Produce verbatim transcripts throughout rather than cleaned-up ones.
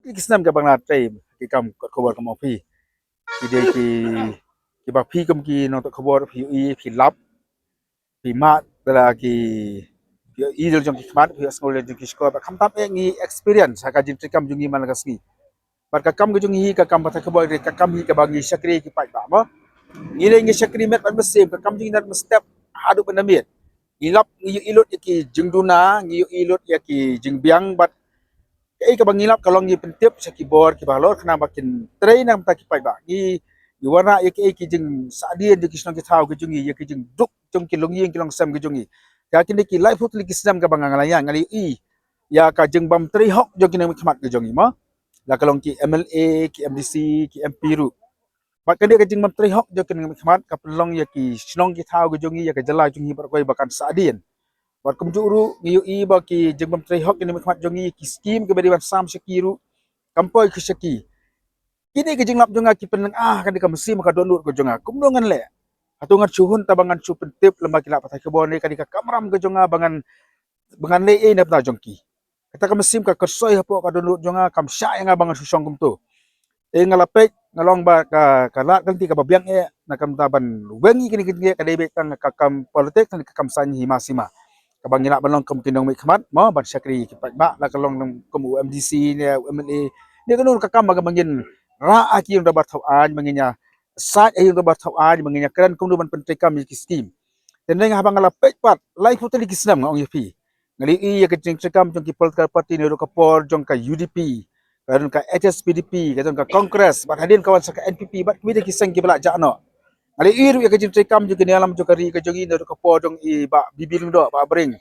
Ki snem kaba nga la trei ki kam kot khubor kum u phi, ki dei ki, kiba phi kum ki nongthoh khubor phi ïohi, phi lap, phi mad, da la ki, phi ïohi da la jong ki khmat, phi ïohsngew da la jong ki shkor, bad khamtam eh ngi experience ha ka jingtrei kam jong ngi man la ka sngi. Bad ka kam ka jong ngi hi, ka kam pathai khubor, ka kam hi kaba ngi shakri ki paidbah mo. Ngi dei ngi shakri met bad mynsiem, ka kam jong ngi na mynstep haduh ban da miet. Ngi lap, ngi ïohi lut ïa ki jingduna, ngi ïohi lut ïa ki jingbiang, bad kaei kaba ngi lap ka long ngi pyntip sha ki bor kiba halor khnang ba kin trei na ka bynta ki paidbah. Ngi, ngi wanrah ïa kaei ki jingsahdien jong ki shnong ki thaw ki jong ngi, ïa ki jingduk jong ki longïing ki longsem ki jong ngi. Ka kine ki laiphew tylli ki snem kaba nga la ïa, nga la ïohi ïa ka jingbym trei hok jong ki nongmihkhmat ki jong ngi mo. La ka long ki M L A, ki M D C, ki M P ruh. Bad kane ka jingbym trei hok jong ki nongmihkhmat ka pynlong ïa ki shnong ki thaw ki jong ngi, ïa ka jylla jong ngi baroh kawei ba kan sahdien. Bad kumjuh ruh ngi ïohi ba ki jingbym trei hok ki nongmihkhmat jong ngi, ki skim kiba dei ban sam sha ki ruh kam poi ki sha ki. Kine ki jinglap jong nga ki pynlong ah kane ka mynsiem ka dohnud ka jong nga. Kumno ngan leh? Hato ngan shu hun tang ba ngan shu pyntip lem bad ki lad pathai khubor ne, kane ka kamram ka jong nga ba ngan, ba ngan leh ei na bynta jong ki? Kata ka mynsiem ka kyrsoi hapoh ka dohnud jong nga, kam shah ïa nga ba ngan shu shong kumto. Te nga la peit, nga long ba ka, ka lad ka lynti kaba biang eh na ka bynta ban weng ïa kine ki jingeh, ka dei beit tang ka kam politik ne ka kam saiñ hima sima. Kaba ngi lah ban long kum ki nongmihkhmat mo, ban shakri ki paidbah, la ka long kum u M D C ne u M L A. Ne kano ka kam ba ngin rah ha ki ïing dorbar thaw aiñ, ba ngin ïa sait ha ïing dorbar thaw aiñ, ba ngin ïa kren kumno ban pyntreikam ïa ki skim. Te hynrei haba nga la peit pat laiphew tylli ki snem, nga ong ïa phi, nga la ïohi ïa ka jingtreikam jong ki political party naduh ka por jong ka U D P, ka don ka H S P D P, ka don ka Congress, bad hadien ka wan sa ka N P P, bad kiwei de ki seng kiba la jah noh. Nga la ïohi ruh ïa ka jingtreikam jong ki nongïalam jong ka ri ka jong ngi naduh ka por jong i Bah B B Lyngdoh, Bah Bring,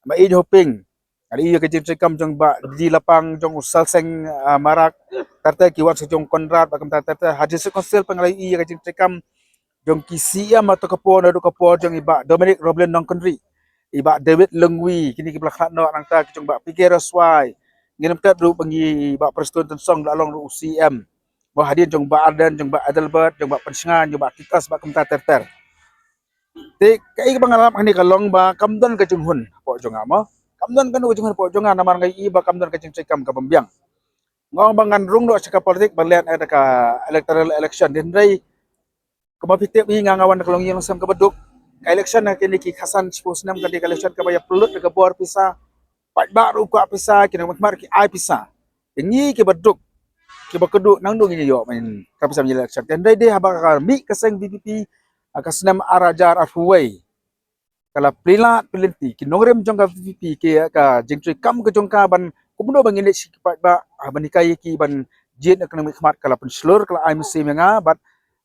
Bah Ïeid Hoping. Nga la ïohi ïa ka jingtreikam jong Bah D D Lapang, jong u Salseng, ah, Marak, ter ter ki wan sa jong Conrad, bad kumta ter ter. Ha District Council pat nga la ïohi ïa ka jingtreikam jong ki C M ha kato ka por naduh ka por jong i Bah Dominic Roblin Nongkynrih, i Bah David Lyngwi, kine kiba la khlad noh, nangta ki jong Bah P K Roswai. Ngin ym tip ruh ba ngi, Bah Prestone Tynsong la long ruh u C M. Bah hadien jong Bah Ardent, jong Bah Adelbert, jong Bah Pynshngain, jong Bah Titus, bad kumta ter ter. Te kaei kaba nga lap hangne ka long ba kam don ka jinghun hapoh jong nga mo. Kam don kano ka jinghun hapoh jong nga namar nga ïohi ba kam don ka jingtreikam kabym biang. Nga ong ba ngan rung noh sha ka politik ban leh da ka electoral election, hynrei kumba phi tip hi, nga nga wan na ka longïing longsem kaba duk. Ka election ha kine ki khatsan shiphew snem ka dei ka election kaba ïa pynlut da ka bor pisa. Paidbah ruh kwah pisa, ki nongmihkhmat ki ai pisa. Te ngi kiba duk, kiba kyrduh, nangno ngin ïoh man ka pisa ban ïaleh election? Te hynrei dei haba ka mih ka seng V P P ha ka snem ar hajar arphew wei, ka la plie lad plie lynti. Ki nongrim jong ka V P P, ki, ka jingtreikam ka jong ka ban kumno ba ngin leit sha ki paidbah, ah, ban hikai ïa ki ban jied na ka nongmihkhmat, ka la pynshlur, ka la ai mynsiem ïa nga, bad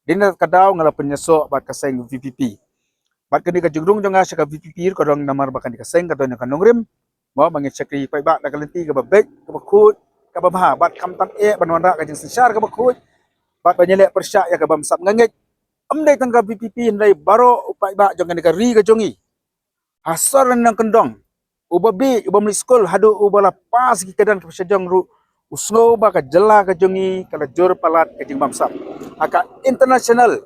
dei na ka daw nga la pynïasoh bad ka seng V P P. Bad kane ka jingrung jong nga sha ka V P P ruh ka don namar ba kane ka seng ka don ïa ka nongrim. Mo, ba ngin shakri paidbah da ka lynti kaba beit, kaba khuid, kaba bha, bad khamtam eh ban wanrah ka jingsynshar kaba khuid, bad ban ïaleh pyrshah ïa ka bamsap. Nga ngeit ym dei tang ka V P P, hynrei baroh u paidbah jong kane ka ri ka jong ngi, ha sor ne nongkyndong, uba bieit, uba mih skul haduh uba la pass ki kyrdan kiba shajrong ruh, u sngew ba ka jylla ka jong ngi ka la jur palat ka jingbamsap. Ha ka international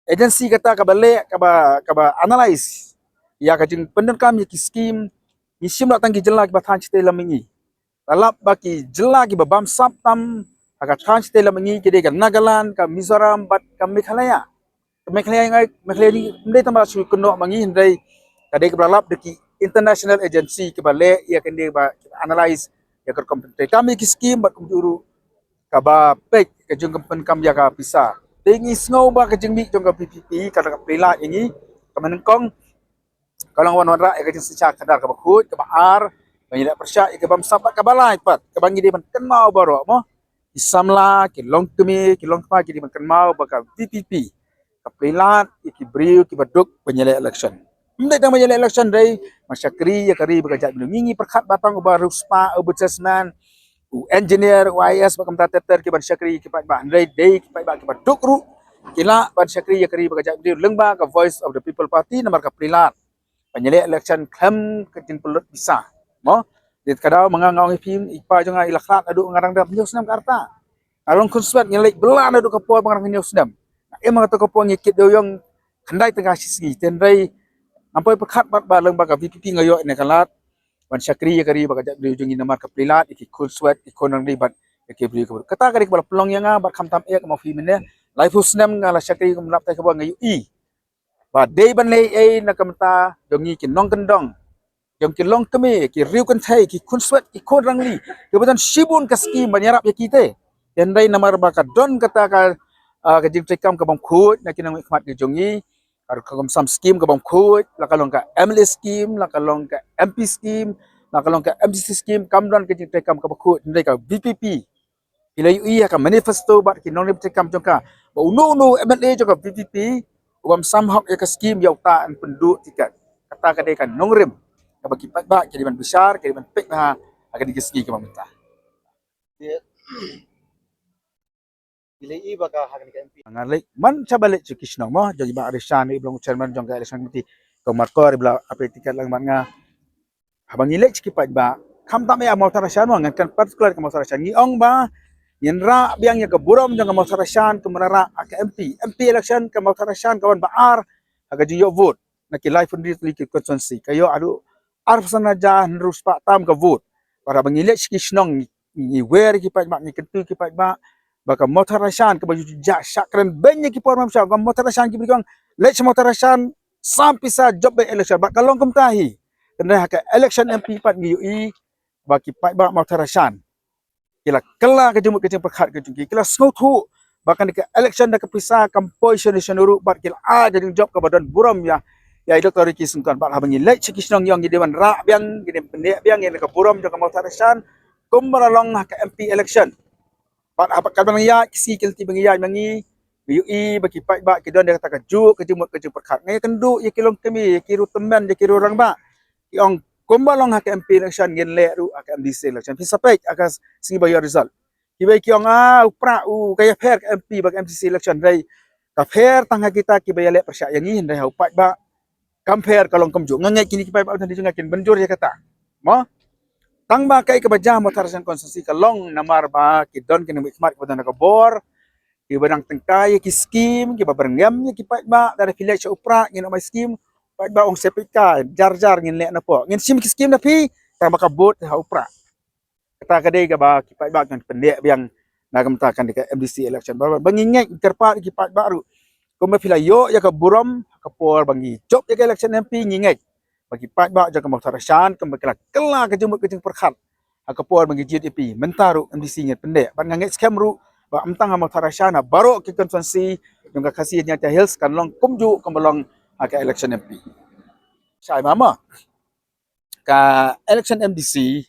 agency kata kaba leh, kaba, kaba analyse ïa ka jingpyndonkam ïa ki skim, ngi shim la tang ki jylla kiba thaiñ shatei lam mihngi. La lap ba ki jylla kiba bamsap tam ha ka thaiñ shatei lam mihngi ki dei ka Nagaland, ka Mizoram bad ka Meghalaya. Ka Meghalaya, nga, Meghalaya ni ym dei tang ba shu kynnoh ma ngi, hynrei ka dei kaba la lap da ki international agency kiba leh ïa kane, ba analyse ïa ka rukom pyntreikam ïa ki skim bad kumjuh ruh kaba peit ka jingpyndonkam ïa ka pisa. Te ngi sngew ba ka jingmih jong ka V P P ka la plie lad ïa ngi. Kaba nyngkong, ka long ban wanrah ïa ka jingsynshar khadar kaba khuid. Kaba ar, ban ïaleh pyrshah ïa ka bamsap. Bad kaba lai pat, kaba ngi dei ban kynmaw baroh mo, ki samla, ki longkmie, ki longkpa, ki dei ban kynmaw ba ka V P P ka plie lad ïa ki briew kiba duk ban ïaleh election. Ym dei tang ban ïaleh election, hynrei ban shakri ïa ka ri bad ka jaitbynriew. Ngi, ngi pyrkhat ba tang uba riewspah, u businessman, u engineer, u I A S, bad kumta ter ter, ki ban shakri ïa ki paidbah, hynrei dei ki paidbah kiba duk ruh ki lah ban shakri ïa ka ri bad ka jaitbynriew lyngba ka Voice of the People Party namar ka plie lad ban ïaleh election khlem ka jingpynlut pisa. Mo, dei ka daw ma nga, nga ong ïa phi, i kpa jong nga i la khlad naduh nga dang dap hynñiew snem ka rta. Nga long khunswet, nga leit bylla naduh ka por ba nga dang hynñiew snem. Nga im ha kato ka por, ngi kit dewïong khyndai tyngka shi sngi. Te hynrei ngam poi pyrkhat pat ba lyngba ka V P P nga ïoh ïa kane ka lad. ban shakri ïa ka ri bad ka jaitbynriew jong ngi namar ka plie lad ïa ki khun swet, ki khun rangli bad ïa ki briew ka bor. Kata ka dei kaba la pynlong ïa nga bad khamtam eh ka mawphi mynne. Laiphew snem nga la shakri kum lap tai ka bor nga ïohi ba dei ban leh ei na ka bynta jong ngi ki nongkyndong, jong ki longkmie, ki riew kynthei, ki khun swet, ki khun rangli, kiba don shibun ka skim ban ïarap ïa ki te. Hynrei namar ba ka don kata ka, ah, ka jingtrei kam ka bym khuid na ki nongmihkhmat ki jong ngi, ka ruh ka kam sam skim ka bym khuid, la ka long ka M L A skim, la ka long ka M P skim, la ka long ka M D C skim, kam don ka jingtrei kam ka bym khuid. Hynrei ka V P P, phi la ïohi ha ka manifesto bad ki nongrim trei kam jong ka ba uno uno M L A jong ka V P P u bym sam hok ïa ka skim, ïa uta yn pynduh tiket. Kata ka dei ka nongrim kaba ki paidbah ki dei ban bishar, ki dei ban peit bha ha kane ka sngi kaba mynta. Phi la ïohi ba ka ha kane ka M P. Nga leit man shaba leit sha ki shnong mo, jong i Bah Rishan, i ba long chairman jong ka election committee, ka Markor i ba la peit tiket lang bad nga. Haba ngi leit sha ki paidbah, khamtam eh ha Mawthadraishan mo, ngan kren particular ka Mawthadraishan, ngi ong ba ngin rah biang ïa ka burom jong ka Mawthadraishan kumba la rah ha ka M P. M P election ka Mawthadraishan ka wan ba ar ha ka jingïoh vote na ki laiphew hynriew tylli ki constituency, ka ïoh haduh arphew san hajar hynriew spah tam ka vote. Bad haba ngi leit sha ki shnong, ngi wer ïa ki paidbah, ngi kyntu ïa ki paidbah ba ka Mawthadraishan kaba ju ju jah shah kren beiñ ïa ki por mynshwa, ka Mawthadraishan ki briew ki ong leit sha Mawthadraishan, sam pisa jop beit election, bad ka long kumta hi. Hynrei ha ka election M P pat ngi ïohi ba ki paidbah Mawthadraishan ki la kylla ka jingmut ka jingpyrkhat ka jong ki, ki la sngewthuh ba kane ka election da ka pisa kam poi shano shano ruh, bad ki la ai ka jingjop kaba don burom ïa, ïa i Doctor Ricky Syngkon. Bad haba ngi leit sha ki shnong ngi ong ngi dei ban rah biang, ngi dei ban pynneh biang ïa ka burom jong ka Mawthadraishan kumba la long ha ka M P election. Bad haba ka ban ïaid ki sngi ki lynti ba ngi ïaid ma ngi, ngi ïohi ba ki paidbah ki don ïa kata kajuh ka jingmut ka jingpyrkhat. Nga ïakynduh ïa ki longkmie, ïa ki riew tymmen, ïa ki riew rangbah, ki ong kumba long ha ka M P election ngin leh ruh ha ka M D C election. Phi sa peit ha ka sngi ba ïoh result, kiwei ki ong ah u Prah u ka ïapher ka M P bad ka M D C election. Hynrei ka pher tang ha kita kiba ïaleh pyrshah ïa ngi, hynrei ha u paidbah kam pher, ka long kumjuh. Nga ngeit kine ki paidbah jong ngi kin mynjur ïa kata mo. Tang ba kaei kaba jia ha Mawthadraishan constituency ka long namar ba ki don ki nongmihkhmat kiba don ha ka bor, kiba dang tyngkai ïa ki skim, kiba byrngem ïa ki paidbah. Lada phi leit sha u Prah ngin ong mai skim, paidbah ong se peit ka jar jar, ngin leh napoh, ngin shim ki skim na phi, tang ba ka vote ha u Prah. Kata ka dei kaba ki paidbah kan pynneh biang na ka bynta kane ka M D C election. Ba, ba ngi ngeit, ngi kyrpad ïa ki paidbah ruh, kumba phi la ïoh ïa ka burom ha ka por ba ngi jop ïa ka election M P, ngi ngeit ba ki paidbah jong ka Mawthadraishan kumba ki la kylla ka jingmut ka jingpyrkhat ha ka por ba ngi jied ïa phi, mynta ruh M D C ngin pynneh. Bad nga ngeit skhem ruh ba ym tang ha Mawthadraishan, ha baroh ki constituency jong ka Khasi Jaiñtia Hills kan long kumjuh kumba long ha ka election M P. Shai mama ka election M D C,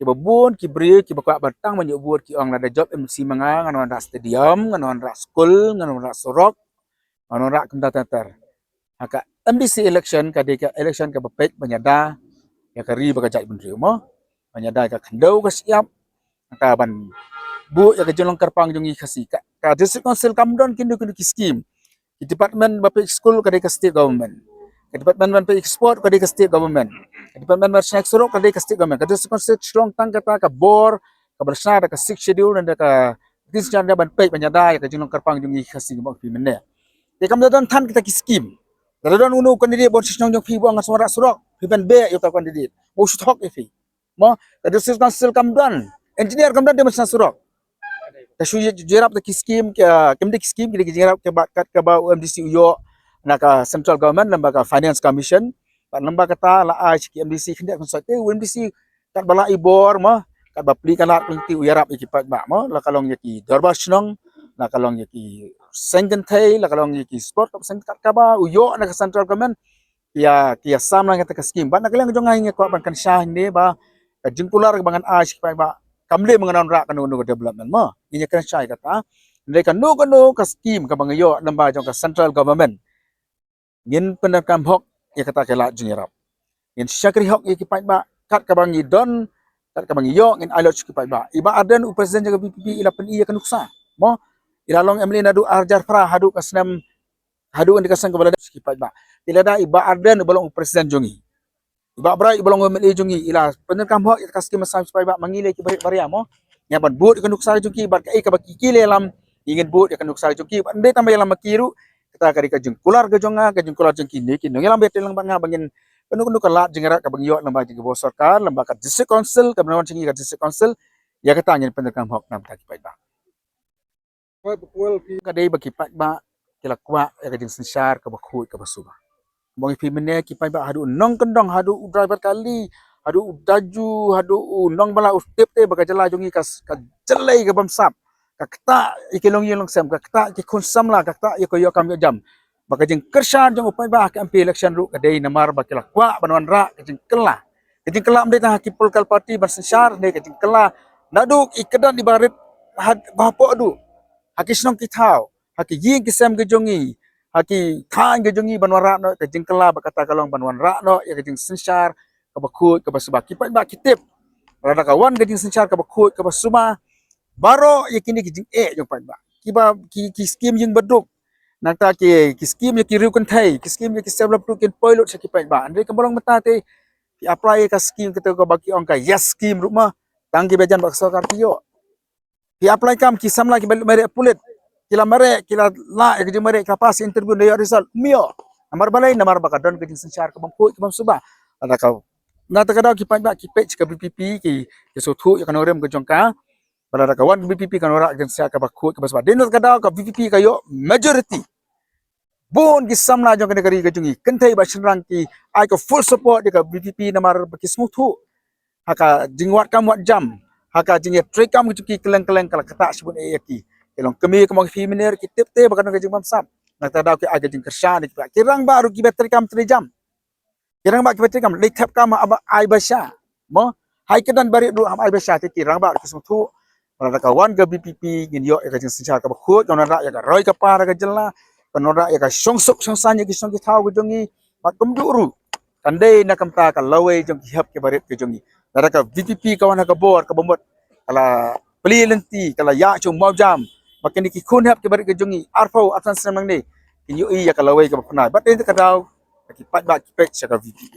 kiba bun ki briew kiba kwah ban tang ban ïoh vote ki ong lada jop M D C ma nga, ngan wanrah stadium, ngan wanrah skul, ngan wanrah surok, ngan wanrah kumta ter ter. Ha ka M D C election ka dei ka election kaba peit ban ïada ïa ka ri bad ka jaitbynriew mo, ban ïada ïa ka khyndew ka shyiap, ka ban buh ïa ka jinglong kyrpang jong ngi Khasi. Ka, ka district council kam don kino kino ki skim. Ki department ba peit skul ka dei ka state government. Ka department ban peit sport ka dei ka state government. Ka department ban shna surok ka dei ka state government. Ka district council shlong tang kata ka bor kaba la shna da ka sixth schedule, da ka sixth schedule ban peit ban ïada ïa ka jinglong kyrpang jong ngi Khasi ba phi mynne. Te kam da don than kita ki skim. Da don uno u candidate ba wan sha shnong jong phi ba ong ngan sa wanrah surok, phi ban beh ïa uta u candidate, ba u shu thok ïa phi. Mo, ka district council kam don engineer, kam don dei ban shna surok. Ka shu ïa-, ïarap da ki skim, ka, kim dei ki skim, ki dei ki jingïarap kaba kat kaba u M D C u ïoh na ka central government lyngba ka finance commission. Bad lyngba kata la ai sha ki M D C khyndiat khynsoit. Te u M D C katba lah i bor mo, katba plie ka lad pynti u ïarap ïa ki paidbah mo, la ka long ïa ki dorbar shnong, la ka long ïa ki seng kynthei, la ka long ïa ki sport, kat seng kat kaba u ïoh na ka central government. Ïa, ki ïa sam lang kata ka skim. Bad na ka liang jong nga, nga kwah ban kynshai hangne ba ka jingkular kaba ngan ai sha ki paidbah kam dei ba ngan wanrah kano kano ka development mo. Ngin ïa kynshai kata. Hynrei kano kano ka skim kaba nga ïoh lyngba jong ka central government, ngin pyndonkam hok ïa kata ka lad jingïarap. Ngin shakri hok ïa ki paidbah kat kaba ngi don, kat kaba ngi ïoh ngin ai lut sha ki paidbah. I Bah Ardent u president jong ka V P P i la pyni ïa ka nuksa mo. I la long M L A naduh ar hajar phra haduh ka snem, haduh kane ka snem kaba la dep sha ki paidbah. Te lada i Bah Ardent uba long u president jong ngi, i Bah Bright uba long u M L A jong ngi, i la pyndonkam hok ïa ka skim sam sha ki paidbah, ma ngi lei kiba rit baria mo, ngi hap ban bud ïa ka nuksa jong ki bad kaei kaba ki, ki la ïalam, ngi ngin bud ïa ka nuksa jong ki. Bad ym dei tang ba ïalam ma ki ruh, kata ka dei ka jingkular ka jong nga, ka jingkular jong kine ki nongïalam ba ïatrei lang bad nga ba ngin kano kano ka lad jingïarap kaba ngi ïoh lyngba jong ka bor sorkar, lyngba ka district council, kaba wan jong ngi ka district council, ïa kata ngin pyntreikam hok namar ki paidbah. Ka dei ba ki paidbah ki la kwah ïa ka jingsynshar kaba khuid kaba suba. Ba ngi phi mynne ki paidbah haduh u nongkyndong, haduh u driver kali, haduh u daju, haduh u nongbylla u tip te ba ka jylla jong ngi ka, ka jyllei ka bamsap. Ka ktah ïa ki longïing longsem, ka ktah ïa ki khun samla, ka ktah ïa ka ïoh kam ïoh jam. Ba ka jingkyrshan jong u paidbah ha ka M P election ruh ka dei namar ba ki la kwah ban wanrah ka jingkylla. Ka jingkylla ym dei tang ha ki political party ban synshar, hynrei ka jingkylla naduh i kyrdan i barit, ha, ba hapoh duh, ha ki shnong ki thaw, ha ki ïing ki sem ki jong ngi, ha ki thaiñ ki jong ngi ban wanrah noh ka jingkylla, ba kata ka long ban wanrah noh ïa ka jingsynshar kaba khuid kaba suba. Ki paidbah ki tip, lada ka wan ka jingsynshar kaba khuid kaba suba, baroh ïa kine ki jingeh jong paidbah, kiba ki, ki skim ïing baduk, nangta ki, ki skim ïa ki riew kynthei, ki skim ïa ki self help group kin poi lut sha ki paidbah. Hynrei ka ba long mynta te ki apply ïa ka skim kata kaba ki ong ka YES skim ruh ma, tang kiba jan bad ka sorkar ki ïoh. Ki apply kam ki samla kiba mareh pulit, ki la mareh, ki la lah ïa ka jingmareh, ki la pass interview, ynda ïoh result ym ïoh. Namar balei? Namar ba ka don ka jingsynshar ka bym khuid ka bym suba. Lada ka, nangta ka daw ki paidbah ki peit sha ka VPP, ki, ki sngewthuh ïa ka nongrim ka jong ka. Ba lada ka wan ka VPP kan wanrah ka jingsynshar kaba khuid kaba suba. Dei na ka daw ka VPP ka ïoh majority. Bun ki samla jong kane ka ri ka jong ngi, kynthei bad shynrang, ki ai ka full support ïa ka VPP namar ba ki sngewthuh ha ka jingwad kam wad jam, ha ka jingïatreikam ka jong ki kylleng kylleng, ka la ktah shibun eh ïa ki. Ki long kmie kumba ngi phi mynne, ki tip te ba ka don ka jingbamsap. Nangta daw ki ai ka jingkyrshan ïa ki, ki rangbah ruh kiba treikam treijam. Ki rangbah kiba treikam, leit thep kam haba ai basha. Mo, ha ki kyrdan barit ruh haba ai basha te ki rangbah ki sngewthuh. Lada ka wan ka VPP ngin ïoh ïa ka jingsynshar kaba khuid, kan wanrah ïa ka roi ka par ka jylla, kan wanrah ïa ka shongsuk shongsaiñ ïa ki shnong ki thaw ka jong ngi. Bad kumjuh ruh kan dei na ka bynta ka lawei jong ki hep ki barit ka jong ngi. Lada ka VPP ka wan ha ka bor, kaba mut ka la plie lynti, ka la ïaid sha u mawjam, ba kine ki khun hep ki barit ka jong ngi arphew arphew san snem nangne kin ïohi ïa ka lawei kaba pynai. Bad dei na ka daw ki paidbah ki peit sha ka VPP.